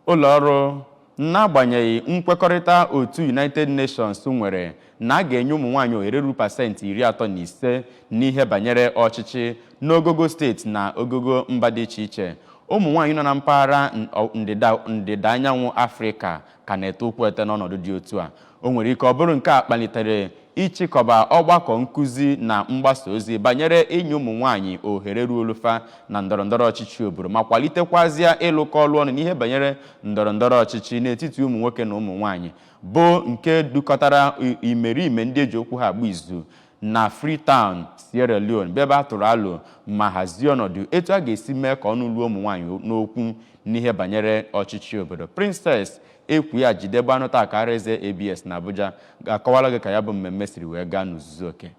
Ụlọọrụ n'agbanyeghị nkwekọrịta otu United Nations nwere na a ga-enye ụmụ nwaanyị ohere ruru 35% n'ihe banyere ọchịchị n'ogogo steeti na ogogo mba dị iche iche, ụmụ nwaanyị nọ na mpaghara ndịda anyanwụ Afrịka ka na-ete ụkwụ ete n'ọnọdụ dị otu a. O nwere ike ọ bụrụ nke a kpalitere ịchịkọba ọgbakọ nkụzi na mgbasa ozi banyere inye ụmụ nwaanyị ohere ruolu fa na ndọrọndọrọ ọchịchị obodo ma kwalitekwazịa ịlụkọ ọlụ ọnụ n'ihe banyere ndọrọndọrọ ọchịchị n'etiti ụmụ nwoke na ụmụ nwaanyị, bụ nke dukọtara imerime ndị eji okwu ha agba izu na Freetown, Sierra Leone, bụ ebe a tụrụ alo ma hazie ọnọdụ etu a ga-esi mee ka ọnụ luo ụmụ nwaanyị n'okwu n'ihe banyere ọchịchị obodo. Princess Ekwuajide bụ anụta akara eze ABS na Abuja ga-akọwara gị ka ya bụ mmemme siri wee gaa n'ozuzu oke.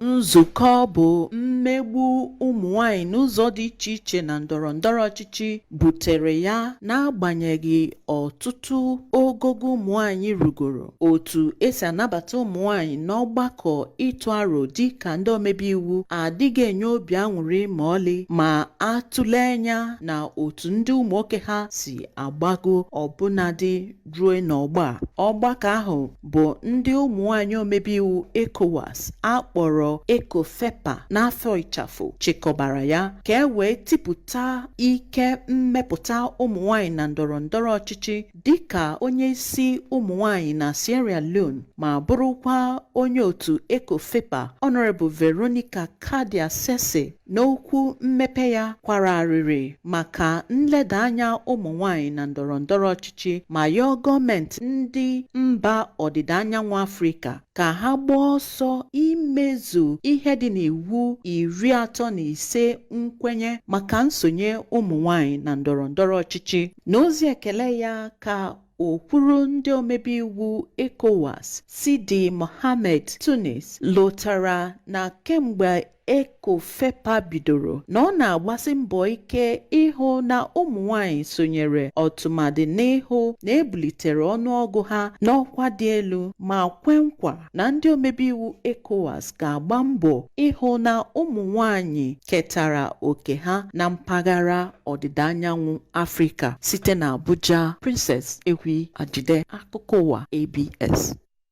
Nzukọ bụ mmegbu ụmụ nwanyị n'ụzọ dị iche iche na ndọrọ ndọrọ ọchịchị butere ya. N'agbanyeghị ọtụtụ ogogo ụmụ nwanyị rugoro, otu esi anabata ụmụ nwanyị n'ọgbakọ ịtụ aro dịka ndị omebe iwu adịghị enye obi aṅụrị ma ọlị, ma atụle anya na otu ndị ụmụ nwoke ha si agbago ọbụnadị ruo n'ọgbọ a. Ọgbakọ ahụ bụ ndị ụmụ nwanyị omebe iwu ECOWAS akpọrọ ECOFEPA n'afa ịchafụ chịkọbara ya ka e wee tipụta ike mmepụta ụmụ nwanyị na ndọrọ ndọrọ ọchịchị, dịka onye isi ụmụ nwanyị na Sierra Leone ma bụrụkwa onye otu ECOFEPA, Honorable Veronica Kadia Sesay, n'okwu mmepe ya kwara arịrị maka nleda anya ụmụ nwanyị na ndọrọ ndọrọ ọchịchị ma yọọ gọọmenti ndị mba ọdịda anyanwụ Afrịka ka ha gbaa ọsọ imezu ihe dị n'iwu 35 nkwenye maka nsonye ụmụ nwanyị na ndọrọ ndọrọ ọchịchị. N'ozi ekele ya ka okwuru ndị omebe iwu ECOWAS, Sidi Mohammed Tunis, lotara na kemgbe ECOFEPA bidoro na ọ na-agbasi mbọ ike ịhụ na ụmụ nwanyị sonyere, ọtụmadị n'ịhụ na ebulitere ọnụọgụ ha n'ọkwa dị elu, ma kwe nkwa na ndị omebe iwu ECOWAS ga-agba mbọ ịhụ na ụmụ nwanyị ketara oke ha na mpaghara ọdịda anyanwụ Afrịka. Site na Abuja, Princess Ekwi Ajide, akụkọ ụwa ABS.